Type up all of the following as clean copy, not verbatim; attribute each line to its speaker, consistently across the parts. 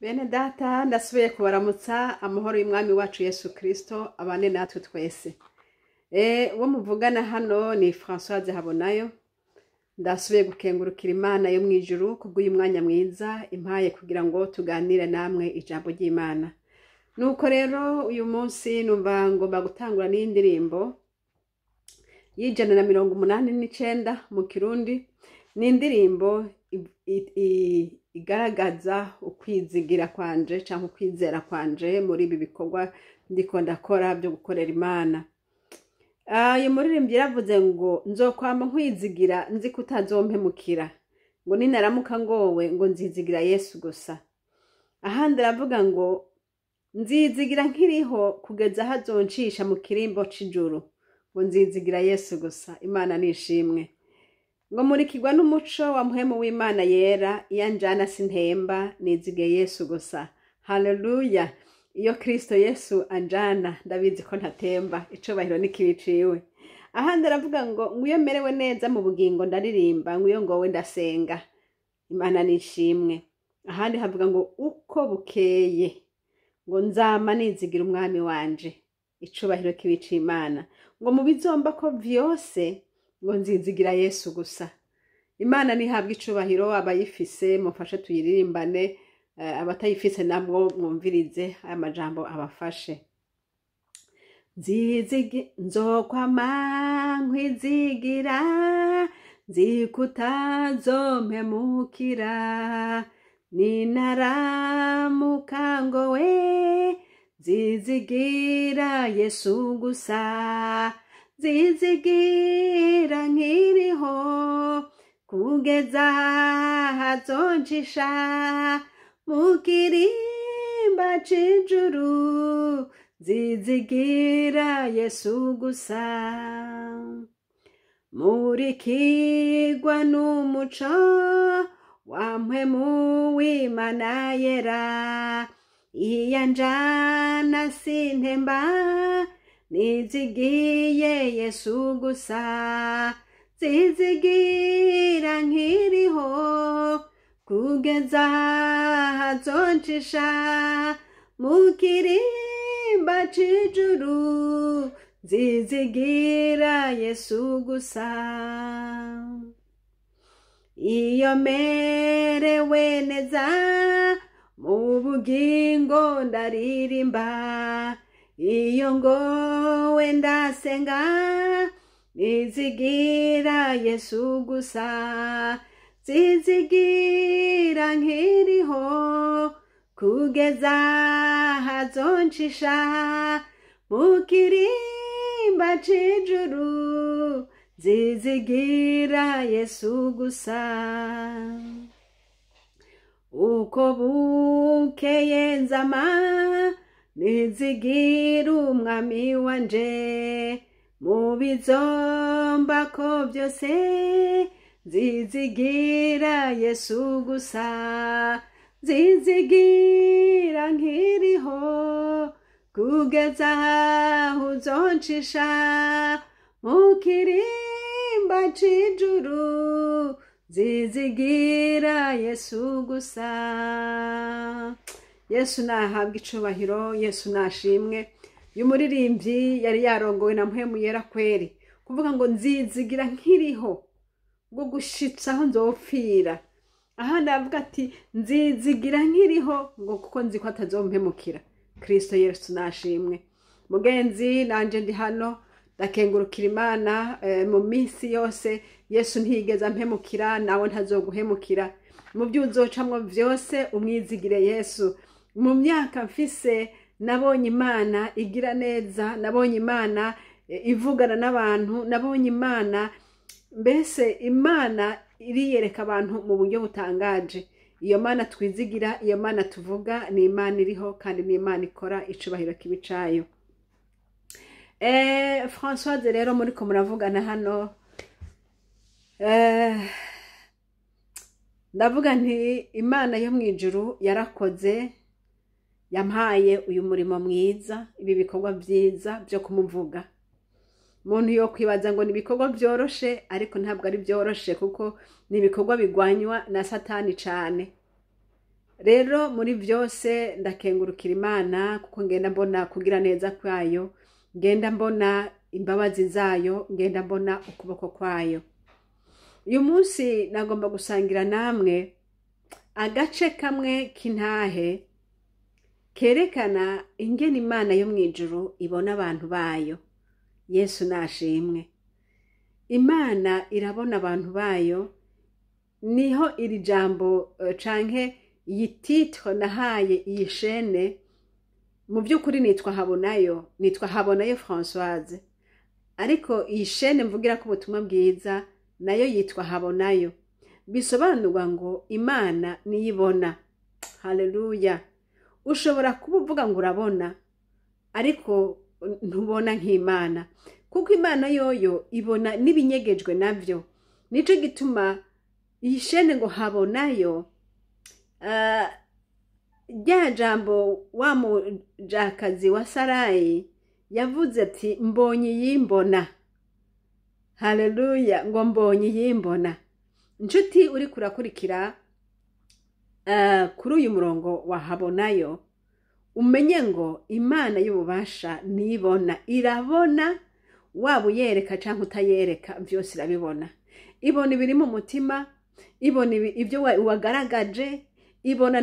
Speaker 1: Bene data, ndasubiye kubaramutsa. Amahoro y'Umwami wacu Yesu Kristo abane natwe twese. Uwo muvugana hano ni Françoise Habonayo. Ndasubiye gukengurukira Imana yo mw'ijuru kubw'uyu mwanya mwiza impaye kugira ngo tuganire namwe ijambo ry'Imana. Nuko rero uyu munsi numva ngomba gutangura n'indirimbo y'189 mu Kirundi. Ni indirimbo igaragaza ukwizigira kwanje canke ukwizera kwanje muri ibi bikorwa ndiko ndakora byo gukorera Imana. Uyu muririmbyi yaravuze ngo nzokwama nkwizigira, nzi ko utazompemukira, ngo ninaramuka ngowe ngo nzizigira Yesu gusa. Ahandi aravuga ngo nzizigira nkiriho kugeza aho azoncisha mu kirimbo c'ijuru, ngo nzizigira Yesu gusa. Imana nishimwe. Ngo murikirwa n'umuco wa muhemu w'Imana yera, iyo anjana sintemba, nizigiye Yesu gusa. Haleluya! Iyo Kristo Yesu anjana, ndabizi ko ntatemba. Icubahiro n'ikibi ciwe. Ahandi aravuga ngo ngwiyo merewe neza mu bugingo ndaririmba, ngwiyo ngowe ndasenga. Imana nishimwe. Ahandi havuga ngo uko bukeye ngo nzama nizigira Umwami wanje. Icubahiro kibi c'Imana. Ngo mu bizomba ko vyose ngo nzizigira Yesu gusa. Imana nihabwa icubahiro. Abayifise mufashe tuyiririmbane, abatayifise nabwo mwumvirize aya majambo abafashe. Nzizigi nzokwama nkwizigira, nzi ko utazompemukira, ninaramuka ngowe nzizigira Yesu gusa, nzizigira nkiriho kugeza hazoncisha mu kirimba c'ijuru, nzizigira Yesu gusa. Murikirwa n'umuco wa mpwemu w'Imana yera, iyo anjana sintemba, nizigiye Yesu gusa, nzizigira nkiriho kugeza hazoncisha mu kirimba c'ijuru, nzizigira Yesu gusa. Iyo merewe neza mu bugingo ndaririmba, iyo ngowe ndasenga, nizigira Yesu gusa, nzizigira nkiriho kugeza hazoncisha mu kirimba c'ijuru, nzizigira Yesu gusa. Uko bukeye nzama nizigira Umwami wanje, mu bizombako byose nzizigira Yesu gusa, nzizigira nkiriho kugeza aho uzoncisha mu kirimba c'ijuru, nzizigira Yesu gusa. Yesu nahabwa icubahiro, Yesu nashimwe. Uyu muririmbyi yari yarongowe na mpwemu yera kweri, kuvuga ngo nzizigira nkiriho ngo gushitsa aho nzopfira. Ahandi avuga ati nzizigira nkiriho ngo kuko nzi ko atazompemukira. Kristo Yesu nashimwe. Mugenzi nanje ndi hano ndakengurukira Imana. Mu minsi yose Yesu ntiyigeze ampemukira, nawe ntazoguhemukira. Mu byo uzocamwo vyose umwizigire Yesu. Mu myaka mfise nabonye Imana igira neza, nabonye Imana ivugana n'abantu, nabonye Imana, mbese Imana iriyereka abantu mu buryo butangaje. Iyo Mana twizigira, iyo Mana tuvuga, ni Imana iriho kandi ni Imana ikora. Icubahiro kibi cayo. Françoise rero muriko muravugana hano, ndavuga nti Imana yo mw'ijuru yarakoze, yampaye uyu murimo mwiza, ibi bikorwa vyiza byo kumuvuga. Umuntu yo kwibaza ngo ni ibikorwa byoroshe, ariko ntabwo ari byoroshe, kuko ni ibikorwa bigwanywa na Satani cane. Rero muri byose ndakengurukira Imana, kuko ngenda mbona kugira neza kwayo, ngenda mbona imbabazi zayo, ngenda mbona ukuboko kwayo. Uyu munsi nagomba gusangira namwe agace kamwe k'intahe kerekana ingene Imana yo mw'ijuru ibona abantu bayo. Yesu nashimwe. Imana irabona abantu bayo. Niho iri jambo canke iyi titre nahaye iyi chaîne. Mu by'ukuri nitwa Habonayo, nitwa Habonayo Françoise, ariko iyi chaîne mvugira ko ubutumwa bwiza nayo yitwa Habonayo, bisobanurwa ngo Imana niyibona. Haleluya! Ushobora kuba uvuga ngo urabona, ariko ntubona nk'Imana, kuko Imana yoyo ibona n'ibinyegejwe navyo. Nico gituma iyi chaîne ngo Habonayo, rya jambo wa mujakazi wa Sarayi yavuze ati: "Mbonye iyimbona." Haleluya! Ngo mbonye iyimbona. Inshuti uri kurakurikira kuri uyu murongo wa Habonayo, umenye ngo Imana y'ububasha nibona, irabona. Waba uyereka cyangwa utayereka, byose irabibona. Ibona ibiri mu mutima, ibona ibyo wagaragaje, ibona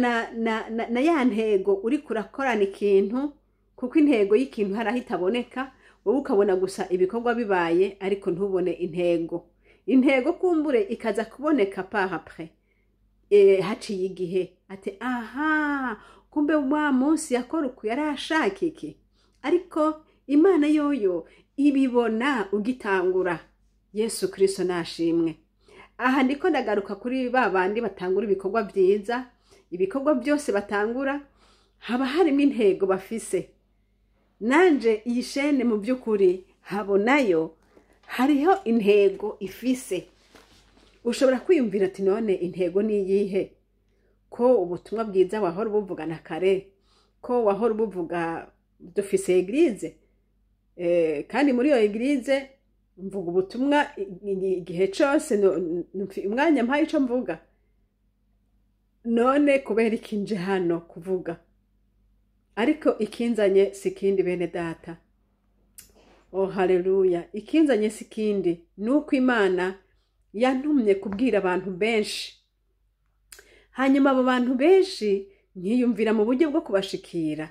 Speaker 1: na ya ntego uri kurakorana ikintu, kuko intego y'ikintu hari aho itaboneka. Wowe ukabona gusa ibikorwa bibaye, ariko ntubone intego. Intego kumbure ikaza kuboneka par après, haciye igihe, ati: "Aha, kumbe wa munsi yakora uku yari ashaka iki." Ariko Imana yoyo ibibona ugitangura. Yesu Kirisito nashimwe. Aha ndiko ndagaruka kuri ba bandi batangura ibikorwa byiza. Ibikorwa byose batangura haba harimo intego bafise. Nanje iyi chaîne, mu by'ukuri Habonayo, hariho intego ifise. Ushobora kwiyumvira ati: "None intego ni iyihe, ko ubutumwa bwiza wahora ubuvugana kare, ko wahora ubuvuga? Dufise église, kandi muri iyo église mvuga ubutumwa igihe cose umwanya mpaye ico mvuga. None kubera iki nje hano kuvuga?" Ariko ikinzanye si ikindi, bene data. Oh haleluya! Ikinzanye si ikindi, ni uko Imana yantumye kubwira abantu benshi. Hanyuma abo bantu benshi nkiyumvira mu buryo bwo kubashikira.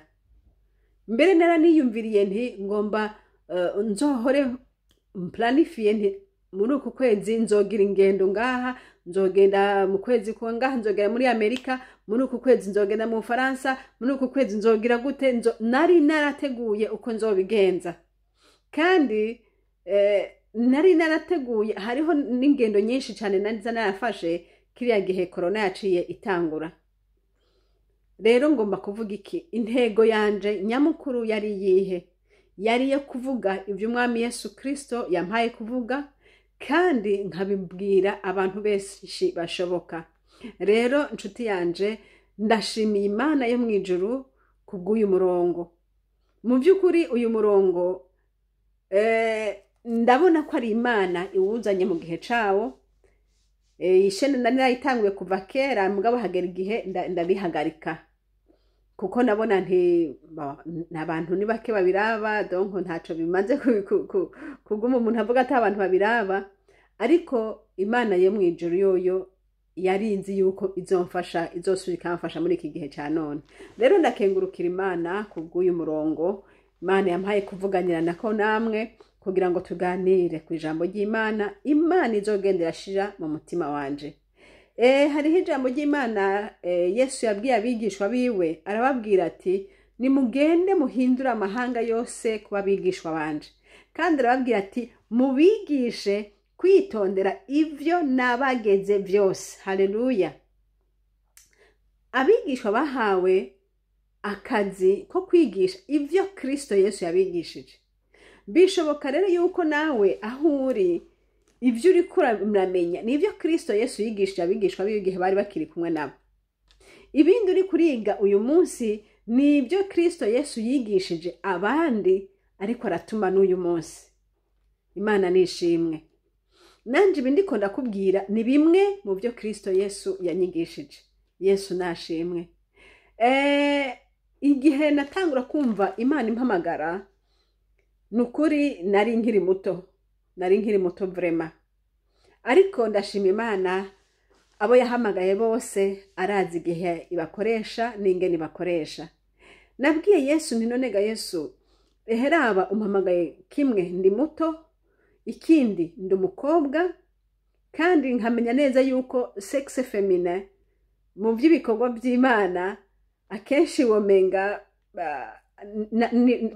Speaker 1: Mbere naraniyumviriye nti ngomba nzohore mplanifiye, nti muri uku kwezi nzogira ingendo ngaha, nzogenda mu kwezi kwa ngaha, nzogera muri Amerika, muri uku kwezi nzogenda mu Bufaransa, muri uku kwezi nzogira gute. Nari narateguye uko nzobigenza, kandi nari narateguye, hariho n'ingendo nyinshi cyane nari narafashe kiriya gihe korona yaciye itangura. Rero ngomba kuvuga iki? Intego yanje nyamukuru yari iyihe? Yari iyo kuvuga ibyo Umwami Yesu Kirisito yampaye kuvuga, kandi nkabibwira abantu benshi bashoboka. Rero inshuti yanje, ndashimiye Imana yo mu ijuru kubw'uyu murongo. Mu by'ukuri uyu murongo ndabona ko ari Imana iwuzanye mu gihe cawo. Iyi chaîne nari nayitanguye kuva kera, mugabo hagera igihe ndabihagarika, kuko nabona nti abantu ni bake babiraba, donc ntaco bimaze kuguma umuntu avuga ati abantu babiraba. Ariko Imana yo mu ijuru yoyo yarinzi yuko izomfasha, izosubira ikamfasha muri iki gihe ca none. Rero ndakengurukira Imana kubw'uyu murongo Imana yampaye kuvuganira nako namwe, kugira ngo tuganire ku ijambo ry'Imana Imana izogenda irashira mu mutima wanje. Hariho ijambo ry'Imana Yesu yabwiye abigishwa biwe, arababwira ati: "Nimugende muhindure amahanga yose kuba abigishwa banje." Kandi arababwira ati: "Mubigishe kwitondera ivyo nabageze byose." Haleluya! Abigishwa bahawe akazi ko kwigisha ivyo Kristo Yesu yabigishije. Bishoboka rero yuko nawe aho uri, ibyo uri kuramenya ni ibyo Kristo Yesu yigishije abigishwa biwe igihe bari bakiri kumwe nabo. Ibindi uri kuriga uyu munsi ni ibyo Kristo Yesu yigishije abandi, ariko aratuma n'uyu munsi. Imana nishimwe. Nanje ibi ndiko ndakubwira ni bimwe mu byo Kristo Yesu yanyigishije. Yesu nashimwe. Igihe natangura kumva Imana impamagara, ni ukuri nari nkiri muto, nari nkiri muto vraiment. Ariko ndashima Imana, abo yahamagaye bose arazi igihe ibakoresha n'ingene ibakoresha. Nabwiye Yesu nti: "None ga Yesu, eheraba umpamagaye, kimwe ndi muto, ikindi ndi umukobwa, kandi nkamenya neza yuko sexe féminin mu by'ibikorwa by'Imana akenshi womenga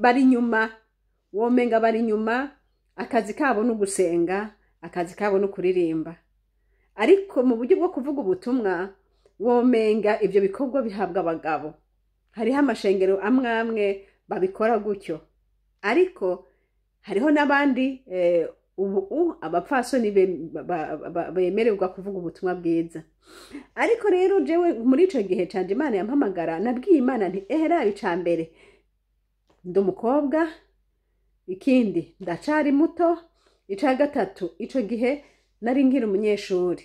Speaker 1: bari inyuma, womenga bari inyuma, akazi kabo ni ugusenga, akazi kabo ni ukuririmba, ariko mu buryo bwo kuvuga ubutumwa womenga ibyo bikorwa bihabwa abagabo." Hariho amashengero amwe amwe babikora gutyo, ariko hariho n'abandi ubu abapfasoni bemererwa kuvuga ubutumwa bwiza. Ariko rero jewe muri ico gihe canje Imana yampamagara, nabwiye Imana nti: "Ehera, ica mbere ndi umukobwa, ikindi ndacari muto, ica gatatu ico gihe nari nkiri umunyeshuri,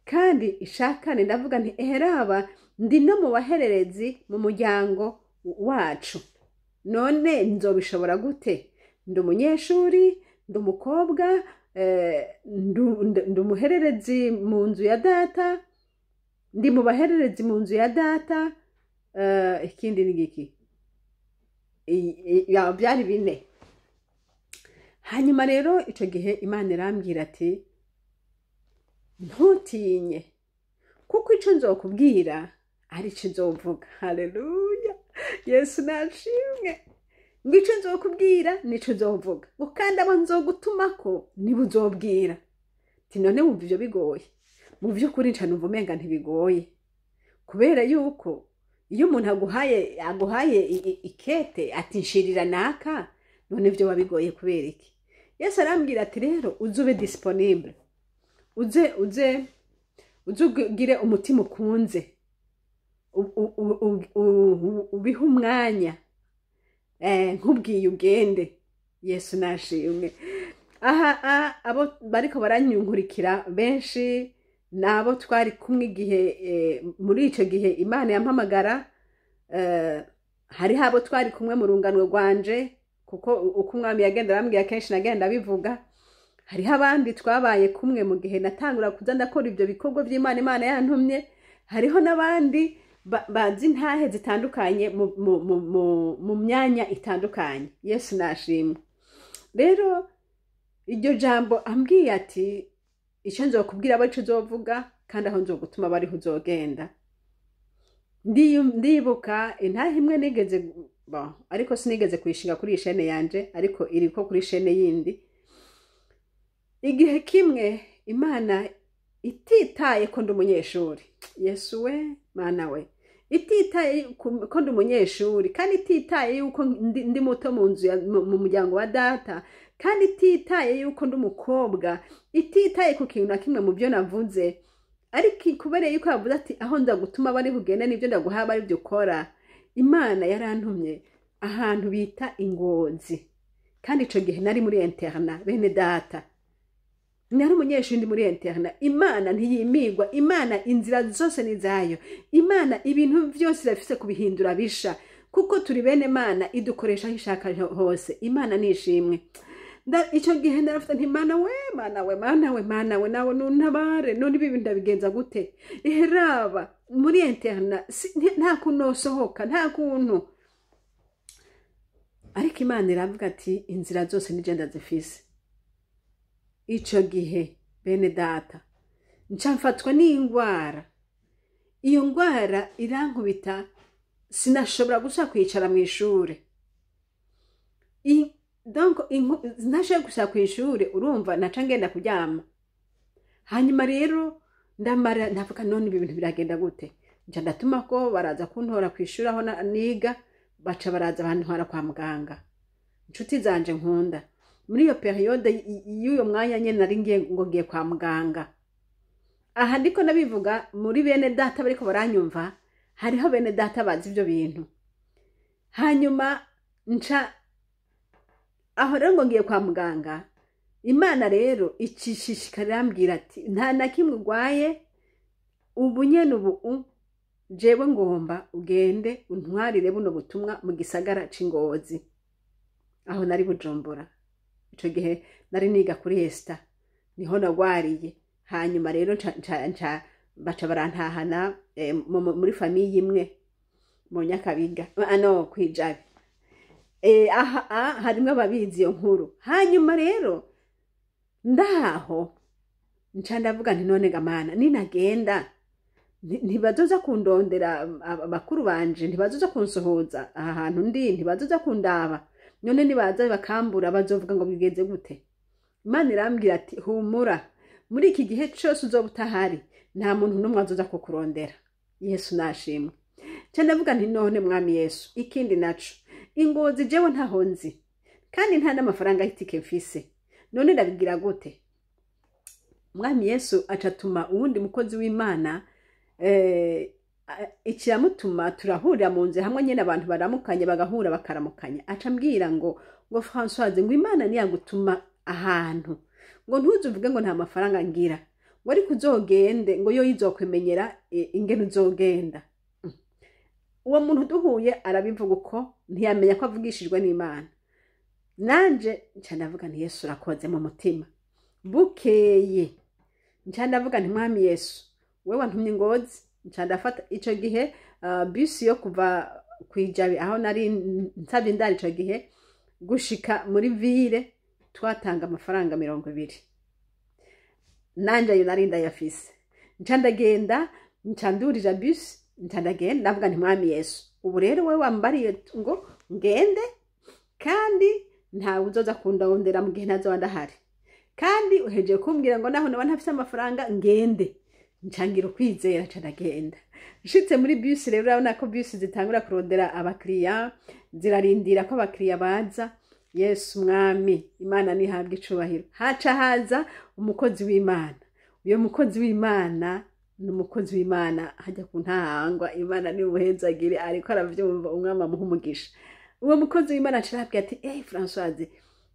Speaker 1: kandi ica kane ndavuga nti eheraba ndi no mu bahererezi mu muryango wacu. None nzobishobora gute? Ndi umunyeshuri, ndi umukobwa, ndi umuhererezi mu nzu ya data, ndi mu bahererezi mu nzu ya data. Ikindi ni giki?" Byari bine. Hanyuma rero ico gihe Imana irambwira ati: "Ntutinye, kuko ico nzokubwira ari ico nzovuga." Haleluya, Yesu nashimwe. Ngo ico nzokubwira nico nzovuga, ngo kandi abo nzogutumako nibo uzobwira. Ti none wumva ivyo bigoye? Mu vy'ukuri nca numva umenga ntibigoye, kubera yuko iyo umuntu aguhaye ikete ati nshirira naka, none vyo wabigoye kubera iki? Yesu arambwira ati: "Rero uzube disponible, uze ugire umutima ukunze, ubihe umwanya, nkubwiye ugende." Yesu nashimwe. Aha abo bariko baranyunkurikira benshi nabo twari kumwe igihe muri ico gihe Imana yampamagara. Hariho abo twari kumwe mu rungano rwanje, kuko uko Umwami yagenda arambwira kenshi nagenda abivuga. Hariho abandi twabaye kumwe mu gihe natangura kuza ndakora ibyo bikorwa by'Imana Imana yantumye. Hariho n'abandi bazi intahe zitandukanye mu myanya itandukanye. Yesu nashimwe. Rero iryo jambo ambwiye ati icyo nzokubwira abo ico uzovuga, kandi aho nzogutuma bariho uzogenda. Ndibuka intahe imwe nigeze bon, ariko sinigeze kuyishinga kuri iyi chaîne yanje, ariko iriko kuri chaîne yindi. Igihe kimwe Imana ititaye ko ndi umunyeshuri, Yesu we, Mana we, ititaye ko ndi umunyeshuri, kandi ititaye yuko ndi muto mu nzu mu muryango wa data, kandi ititaye yuko ndi umukobwa, ititaye ku kintu na kimwe mu byo navuze, ariko kubera yuko yavuze ati aho ndagutuma bari bugende n'ibyo ndaguha bari byo ukora, Imana yarantumye ahantu bita Ingozi. Kandi ico gihe nari muri internat. Bene data, nari umunyeshuri ndi muri internat. Imana ntiyimigwa, Imana inzira zose ni zayo. Imana ibintu byose irafise kubihindura bisha, kuko turi bene Mana, idukoresha aho ishaka hose. Imana nishimwe. Ico gihe narafite nti: "Mana we, Mana we, Mana we, Mana we, nawe nuntabare. None ibi bintu ndabigenza gute? Iheraba muri internat, nta kuntu nosohoka, nta kuntu." Ariko Imana iravuga ati inzira zose nije ndazifise. Ico gihe, bene data, nca mfatwa n'ingwara. Iyo ngwara irankubita, sinashobora gusa kwicara mu ishure. Donc ntashobora gusa ku ishure, urumva naca ngenda kuryama. Hanyuma rero ndamara ndavuga: "None ibi bintu biragenda gute?" Nca ndatuma ko baraza kuntora ku ishuri aho niga, baca baraza bantwara kwa muganga. Inshuti zanje nkunda, muri iyo période y'uyo mwanya nyene nari ngiye ngo ngiye kwa muganga. Aha ndiko ndabivuga muri bene data bariko baranyumva, hariho bene data bazi ibyo bintu. Hanyuma nca aho rero ngo ngiye kwa muganga, Imana rero icishishikara irambwira ati nta na kimwe urwaye ubu nyene ubu. Jewe ngomba ugende untwarire buno butumwa mu gisagara c'Ingozi. Aho nari Bujumbura ico gihe, nari niga kuri Esta, niho nagwariye. Hanyuma rero nca baca barantahana muri famille imwe mu Nyakabiga, ano kwijabe. Aha harimwo ababizi iyo nkuru. Hanyuma rero ndaho nca ndavuga nti: "None gamana, ninagenda ntibazoza kundondera abakuru banje? Ntibazoza kunsohoza aha hantu ndi? Ntibazoza kundaba? None nibaza bakambura, bazovuga ngo bigenze gute?" Imana irambwira ati: "Humura, muri iki gihe cose uzoba utahari, nta muntu n'umwe azoza kukurondera." Yesu nashimwe. Nca ndavuga nti: "None Mwami Yesu, ikindi naco, Ingozi jewe ntaho nzi, kandi nta n'amafaranga y'itike mfise, none ndabigira gute?" Mwami Yesu acatuma uwundi mukozi w'Imana, ikiramutuma turahurira mu nzu hamwe nyene abantu baramukanye, bagahura bakaramukanya. Aca ambwira ngo: "Françoise," ngo, "Imana niyagutuma ahantu, ngo ntuzuvuge ngo nta mafaranga ngira, ngo ariko uzogende, ngo yo izokwemenyera ingene uzogenda." Uwo muntu duhuye arabivuga uko, ntiyamenya ko avugishijwe n'Imana. Nanje nca ndavuga nti: "Yesu urakoze" mu mutima. Bukeye nca ndavuga nti: "Mwami Yesu, wewe wantumye Ngozi." Nca ndafata ico gihe bisi yo kuva kwijabe aho nari nsavye indaro ico gihe gushika muri ville, twatanga amafaranga 20. Nanje ayo nari ndayafise. Nca ndagenda, nca ndurira bisi, nca ndagenda. Ndavuga nti: "Mwami Yesu, ubu rero wewe wambariye ngo ngende, kandi ntawe uzoza kundondera mu gihe ntazoba ndahari, kandi uhejeje kumbwira ngo naho noba ntafise amafaranga ngende." Ncangira ukwizera, nca ndagenda. Nshitse muri bisi rero, urabona ko bisi zitangura kurondera abakiriya, zirarindira ko abakiriya baza. Yesu Mwami, Imana nihabwa icubahiro. Haca haza umukozi w'Imana. Uyo mukozi w'Imana ni umukozi w'Imana hajya ku Ntahangwa. Imana nimuhezagire, ariko aravyumva, Umwami amuha umugisha. Uwo mukozi w'Imana aca arabwira ati: "Eh, Françoise,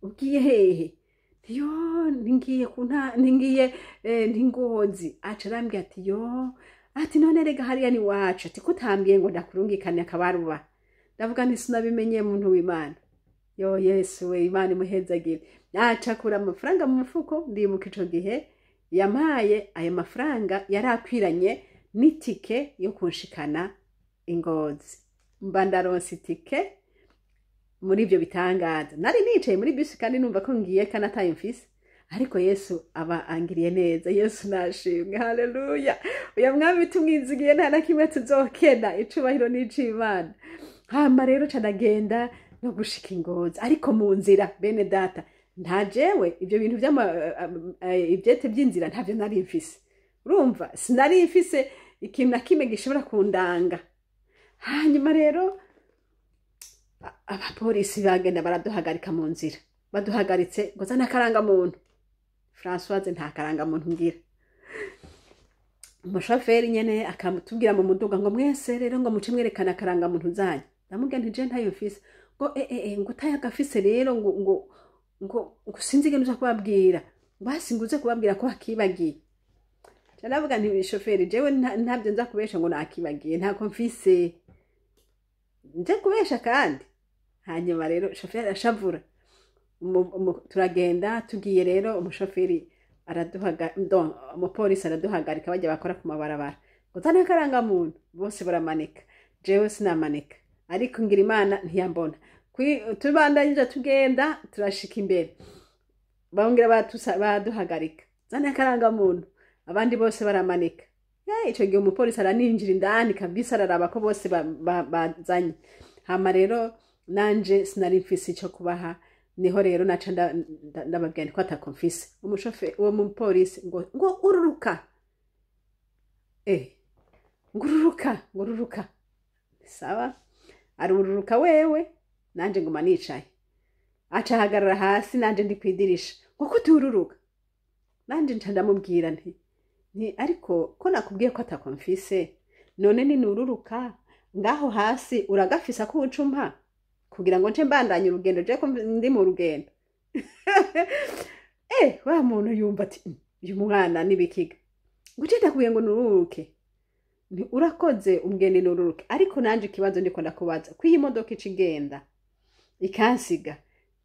Speaker 1: ugiye hehe?" Yo, ntingiye ku nta ntingiye ntingozi. Aca arambwira ati: "Yo," ati, "none rega hariya ni wacu," ati, "kutambwiye ngo ndakurungikane akabaruba?" Ndavuga nti: "Sinabimenye, muntu w'Imana." Yo Yesu we, Imana imuhezagire. Aca akura amafaranga mu mufuko. Ndibuka ico gihe yampaye ayo mafaranga yari akwiranye n'itike yo kunshikana Ingozi. Mba ndaronse itike muri ibyo bitangaza. Nari nicaye muri bisi kandi numva ko ngiye kandi atayo mfise, ariko Yesu aba angiriye neza. Yesu nashimwe, haleluya! Uya Mwami tumwizigiye, nta na kimwe tuzokena. Icubahiro n'ic'Imana. Hama rero ca ndagenda no gushika Ingozi. Ariko mu nzira, bene data, nta jewe ibyo bintu vy'ama ivyete vy'inzira ntavyo nari mfise. Urumva, sinari mfise ikintu na kimwe gishobora kundanga. Hanyuma rero abapolisi bagenda baraduhagarika mu nzira. Baduhagaritse ngo: "Zana akarangamuntu." Françoise nta karangamuntu ngira. Umushoferi nyene akamutubwira mu muduga ngo: "Mwese rero," ngo, "muce mwerekana akarangamuntu zanyu." Ndamubwira nti: "Je ntayo mfise." Ngo: "Eh, ngo utayagafise rero," ngo "sinzi ingene uza kubabwira, basi ngo uze kubabwira ko wakibagiye." Nca ndavuga nti: "Shoferi, jewe ntabyo nza kubesha ngo nakibagiye, ntako mfise, nje kubesha kandi." Hanyuma rero shoferi arashavura. Turagenda. Tugiye rero, umushoferi araduhaga, don umupolisi araduhagarika, bajya bakora ku mabarabara, ngo: "Zana akarangamuntu." Bose baramanika, jewe sinamanika, ariko ngira Imana ntiyambona. Tubandanyije tugenda, turashika imbere, bongera baduhagarika: "Zana akarangamuntu." Abandi bose baramanika. Ico gihe umupolisi araninjira indani kabisa, araraba ko bose bazanye. Hama rero nanje sinari mfise ico kubaha. Niho rero naca ndababwira nti ko atako mfise. Umushoferi, uwo mupolisi ngo: "Ururuka, ngo ururuka, ngo ururuka." Sawa, arururuka wewe, nanje nguma nicaye. Aca ahagarara hasi, nanje ndi kwidirisha, ngo: "Kutururuka?" Nanje nca ndamubwira nti: "Ariko ko nakubwiye ko atako mfise, none ninururuka ngaho hasi uragafisa ko uca umpa kugira ngo nce mbandanye urugendo, je ko ndi mu rugendo?" Wa muntu yumva ati: "Uyu mwana nibikiga," ngo: "Je ndakubwiye ngo nururuke." Nti urakoze umgeni nururuke, ariko nanje ikibazo ndiko ndakubaza, ko iyi modoka ica igenda ikansiga,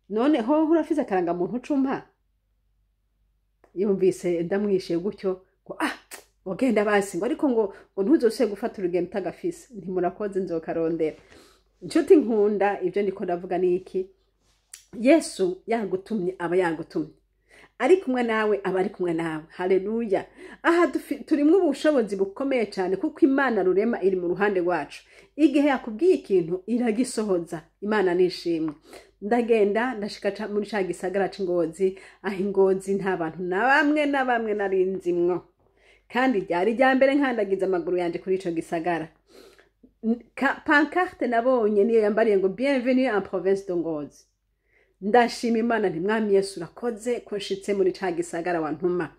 Speaker 1: none ho urafise akarangamuntu cumpa? Yumvise ndamwishuye gutyo ngo ah, ugenda basi, ngo ariko ngo ntuzosubire gufata urugendo utagafise. Ntimurakoze, nzokarondera. Inshuti nkunda, ibyo ndiko ndavuga ni iki? Yesu yagutumye aba yagutumye, ari kumwe nawe aba ari kumwe nawe. Haleluya! Aha turimwo ubushobozi bukomeye cyane, kuko Imana rurema iri mu ruhande rwacu. Igihe yakubwiye ikintu iragisohoza. Imana nishimwe. Ndagenda ndashika muri ca gisagara c'Ingozi. Aho Ingozi nta bantu na bamwe na bamwe narinzimwo, kandi ryari rya mbere nkandagiza amaguru yanje kuri ico gisagara. Pancarte nabonye niyo yambariye ngo "Bienvenue en province de Ngozi". Ndashima Imana nti "Mwami Yesu, urakoze ko nshitse muri ca gisagara wantuma.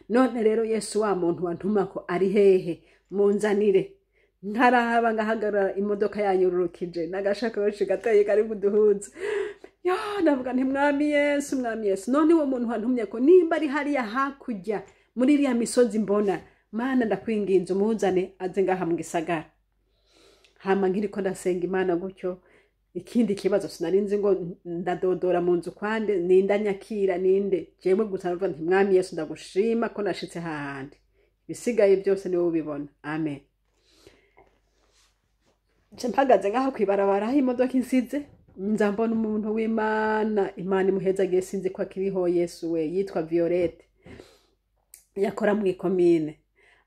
Speaker 1: None rero Yesu, wa muntu wantuma ko ari hehe? Munzanire." Nkaraba ngahagarara, imodoka yanyururukije n'agashakoshi gatoyi kari mu duhuza yo. Ndavuga nti "Mwami Yesu, Mwami Yesu, none uwo muntu wantumye ko nimba ari hariya hakurya muri iriya misozi mbona, Mana ndakwinginze umuzane aze ngaha mu gisagara." Hama nkiriko ndasenga Imana gutyo, ikindi kibazo sinarinzi ngo ndadodora mu nzu kwande, ninde nyakira, ninde? Jewe gusa ndavuga nti "Mwami Yesu, ndagushima ko nashitse hahandi, ibisigaye byose niwe ubibona, amen." Nca mpagaze ngaho kwibarabara aho imodoka insize, nza mbona umuntu w'Imana, Imana imuhezagiye, sinzi ko akiriho, Yesu we, yitwa Violette, yakora mu ikomine.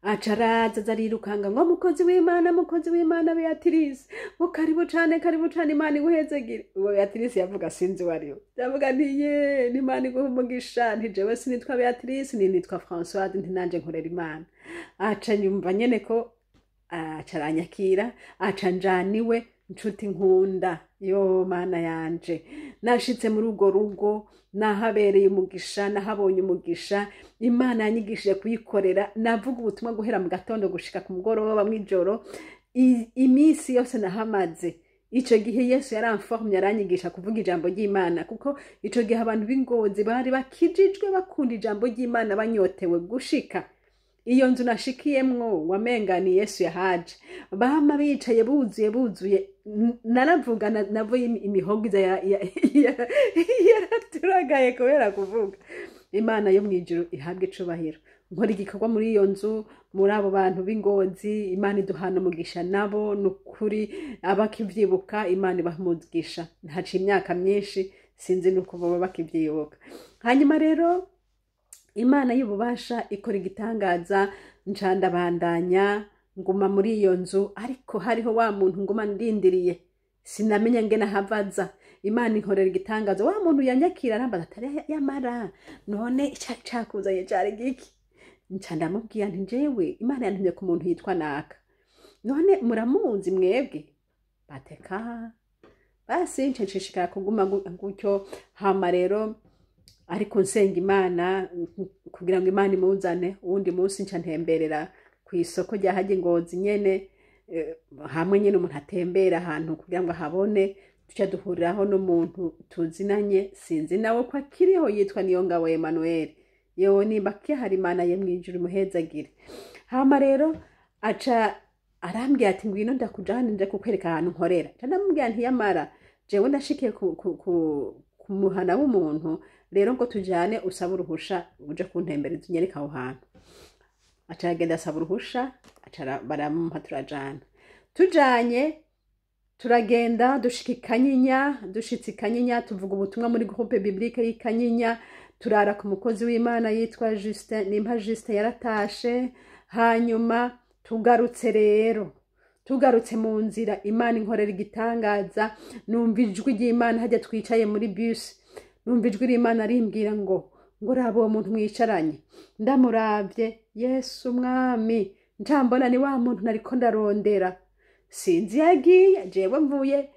Speaker 1: Aca araza, aza arirukanga ngo "Mukozi w'Imana, mukozi w'Imana Beatrice, ngo karibu cane, karibu cane, Imana iguhezegire." Uwo Beatrice yavuga sinzi uwo ariwe. Ndavuga nti "Ye, n'Imana iguha umugisha." Nti "Jewe sinitwa Beatrice, ni nitwa Françoise." Nti "Nanje nkorera Imana." Aca nyumva nyene ko aca aranyakira, aca njaniwe. Nshuti nkunda, yo Mana yanje, nashitse muri urwo rugo nahabereye umugisha, nahabonye umugisha. Imana yanyigishije kuyikorera. Navuga ubutumwa guhera mu gatondo gushika ku mugoroba mw'ijoro. Iminsi yose nahamaze ico gihe, Yesu yaramformye, aranyigisha kuvuga ijambo ry'Imana, kuko ico gihe abantu b'Ingozi bari bakijijwe, bakunda ijambo ry'Imana, banyotewe. Gushika iyo nzu nashikiyemwo, wamenga ni Yesu yahaje. Bama bicaye buzuye buzuye. Naravuga navuye imihogo iza yaraturagaye kubera kuvuga. Imana yo mw'ijuru ihabwe icubahiro. Nkora igikorwa muri iyo nzu, muri abo bantu b'Ingozi. Imana iduhana umugisha nabo, ni ukuri abakivyibuka Imana ibaha umugisha. Haciye imyaka myinshi, sinzi nuko boba bakivyibuka. Hanyuma rero Imana y'ububasha ikora igitangaza. Nca ndabandanya nguma muri iyo nzu, ariko hariho wa muntu nguma ndindiriye, sinamenya ngene ahavaza. Imana inkorera igitangaza, wa muntu yanyakira arambaza atari yamara none icari cakuzanye cari giki? Nca ndamubwira nti "Jewe Imana yantumye ku muntu yitwa naka, none muramuzi mwebwe?" Bateka basi, nca nshishikara kuguma gutyo. Hama rero ariko nsenga Imana kugira ngo Imana imuzane. Uwundi munsi nca ntemberera ku isoko rya harya Ingozi nyene, hamwe nyene umuntu atembera ahantu kugira ngo ahabone. Tuca duhuriraho n'umuntu tuzinanye, sinzi nawe ko akiriho, yitwa Niyongabo Emmanuel. Yewe, nimba akihari, Imana ye mw'ijuru imuhezagire. Hama rero aca arambwira ati "Ngwino ndakujane, nje kukwereka ahantu nkorera." Nca ndamubwira nti "Yamara jewe ndashikiye ku muhana w'umuntu, rero ngo tujane usabe uruhusha uje kuntembereza unyereke aho hantu." Aca aragenda asaba uruhusha, aca baramumpa, turajana. Tujanye turagenda dushika i Kanyinya. Dushitse i Kanyinya tuvuga ubutumwa muri groupe biblique y'i Kanyinya. Turara ku mukozi w'Imana yitwa Justin Nimpa Justin, yaratashe. Hanyuma tugarutse rero, tugarutse mu nzira, Imana inkorera igitangaza. Numva ijwi ry'Imana hajya twicaye muri bus, numva ijwi ry'Imana rimbwira ngo "Raba uwo muntu mwicaranye." Ndamuravye, Yesu Mwami, ncambona ni wa muntu nariko ndarondera. Sinzi yagiye. Jewe mvuye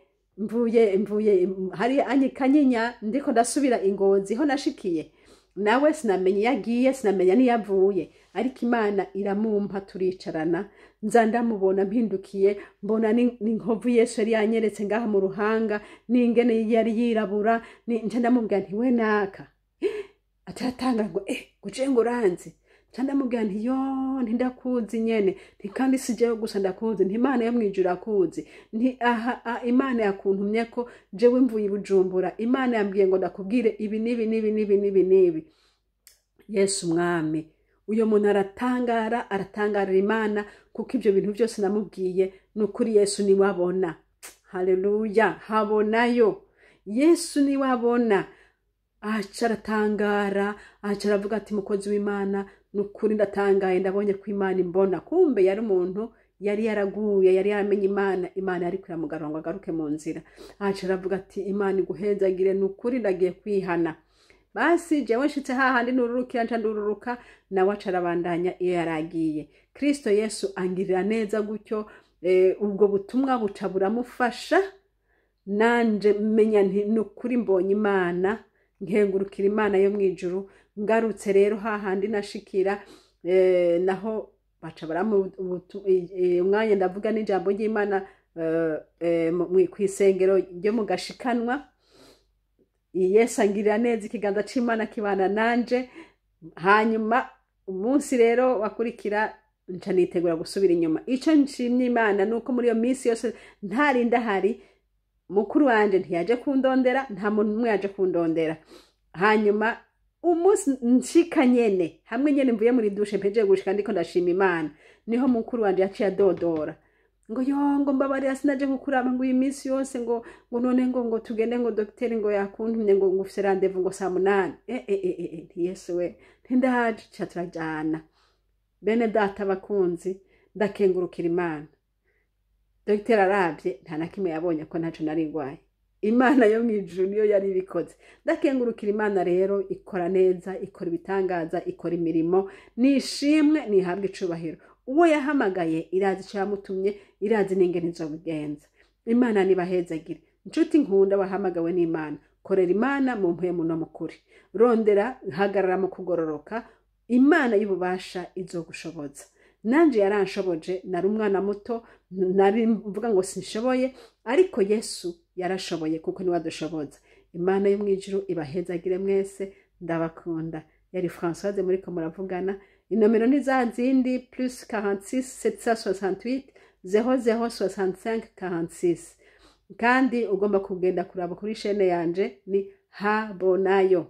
Speaker 1: hari anyi Kanyinya, ndiko ndasubira Ingozi ho nashikiye. Nawe sinamenya iyo agiye, sinamenya niyo avuye, ariko Imana iramumpa, turicarana. Nza ndamubona, mpindukiye mbona ni inkovu Yesu yari yanyeretse ngaha mu ruhanga, n'ingene yari yirabura. Nca ndamubwira nti "We naka." Atatanga ngo "Eh, guje ngo uranzi?" Ca ndamubwira nti: "Yo, ntindakuzi nyene." Nti: "Kandi si jewe gusa ndakuzi." Nti: "Imana yo mw'ijuru irakuzi." Nti: "Aha Imana yakuntumye ko jewe mvuye i Bujumbura, Imana yambwiye ngo ndakubwire ibi n'ibi n'ibi n'ibi n'ibi n'ibi." Yesu Mwami! Uyo muntu aratangara, aratangarira Imana, kuko ibyo bintu byose namubwiye ni ukuri. Yesu niwe abona. Haleluya! Habonayo, Yesu niwe abona. Aca aratangara, aca aravuga ati: "Mukozi w'Imana, ni ukuri ndatangaye, ndabonye ko Imana imbona." Kumbe yari umuntu yari yaraguye, yari yaramenye Imana, Imana yari kuramugarura ngo agaruke mu nzira. Aca aravuga ati: "Imana iguhezagire, ni ukuri ndagiye kwihana." Basi jewe nshitse hahandi nururukira, nca ndururuka, nawe aca arabandanya iyo yaragiye. Kristo Yesu angirira neza gutyo. Ubwo butumwa buca buramufasha. Nanje menya nti ni ukuri mbonye Imana, nkengurukira Imana yo mw'ijuru. Ngarutse rero hahandi nashikira, naho baca baramu umwanya, ndavuga n'ijambo ry'Imana kw'isengero ryo mu Gashikanwa. Yesu angirira neza, ikiganza c'Imana kibana nanje. Hanyuma umunsi rero wakurikira nca nitegura gusubira inyuma. Ico nshimye Imana ni uko muri iyo minsi yose ntari ndahari, mukuru wanje ntiyaje kundondera, nta muntu umwe yaje kundondera. Hanyuma umunsi nshika nyene, hamwe nyene mvuye muri douche, mpejeje gushika, ndiko ndashima Imana, niho mukuru wanje yaciye adodora ngo: "Yo," ngo, "mbabarira, sinaje kukuraba," ngo, "iyi minsi yose," ngo "none ngo tugende," ngo, "dogiteri," ngo, "yakuntumye," ngo "ufise rendez-vous," ngo, "saa 8." Nti: "Yesu we," ntindaje. Ca turajana. Bene data bakunzi, ndakengurukira Imana. Dogiteri arabye nta na kimwe yabonye, ko ntaco nari ngwaye. Imana yo mw'ijuru niyo yari ibikoze. Ndakengurukira Imana rero, ikora neza, ikora ibitangaza, ikora imirimo. Nishimwe, nihabwe icubahiro. Uwo yahamagaye irazi ico yamutumye, irazi n'ingene izobigenza. Imana nibahezagire. Inshuti nkunda, wahamagawe n'Imana, korera Imana mu mpwemu no mu kuri. Rondera, hagarara mu kugororoka, Imana y'ububasha izogushoboza. Nanje yaranshoboje. Nari umwana muto, nari mvuga ngo sinshoboye, ariko Yesu yarashoboye, kuko niwe adushoboza. Imana yo mw'ijuru ibahezagire mwese, ndabakunda. Yari Françoise muriko muravugana. Inomero ni za zindi: plus 46 768 00 65 46. Kandi ugomba kugenda kuraba kuri chaîne yanje, ni Habonayo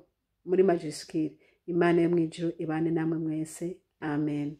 Speaker 1: muri majuscule. Imana yo mw'ijuru ibane namwe mwese. Amen.